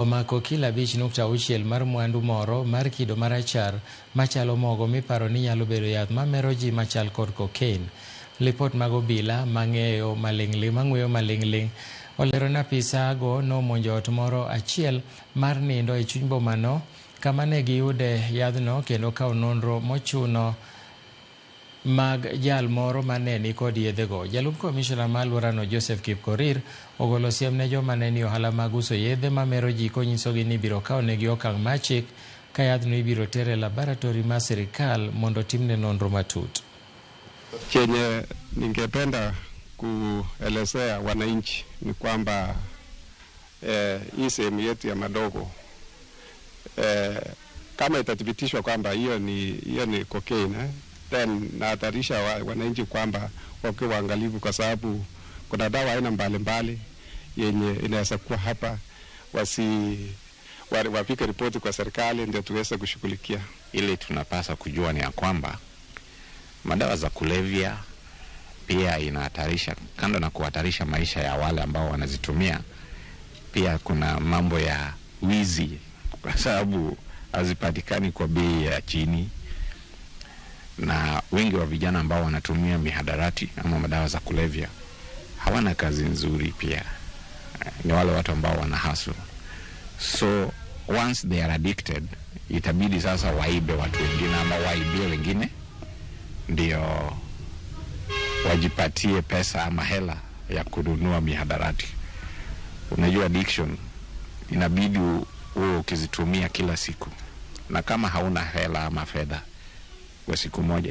Omako kilo 5.6 mar mwandu moro mar kido marachar machalo mogo miparo ni nyalo bedo yath mamero ji machal kod cocaine. Lipot mag obila mang'eyo maling'ling' olero ni apisa go nomonjo ot moro achiel mar nindo e chuny bomano kama ne giyude yadhno kendo kawo nonro mochuno mag jal moro mane nikod yedhego. Jalup komishona ma alworano Joseph Kipkorir ogolo siem ne joma ne ni ohala mag uso yedhe mamero ji konyisogi ni ibiro kawnegi okang' mar chik ka yadhno ibiro ter e laboratori mar sirikal mondo timne nonro matut. Chenye ningependa kuelezea wananchi ni kwamba hii sehemu yetu ya Madogo, kama itathibitishwa kwamba hiyo ni cocaine, then nahadharisha wananchi kwamba wakiwa waangalifu, kwa sababu kuna dawa aina mbalimbali yenye inaweza kuwa hapa, wapike ripoti kwa serikali ndio tuweze kushughulikia. Ili tunapasa kujua ni ya kwamba madawa za kulevya pia inahatarisha, kando na kuhatarisha maisha ya wale ambao wanazitumia, pia kuna mambo ya wizi, kwa sababu hazipatikani kwa bei ya chini, na wengi wa vijana ambao wanatumia mihadarati ama madawa za kulevya hawana kazi nzuri, pia ni wale watu ambao wana hustle. So once they are addicted, itabidi sasa waibe watu wengine ama waibie wengine ndio wajipatie pesa ama hela ya kununua mihadarati. Unajua addiction inabidi uwe ukizitumia kila siku, na kama hauna hela ama fedha kwa siku moja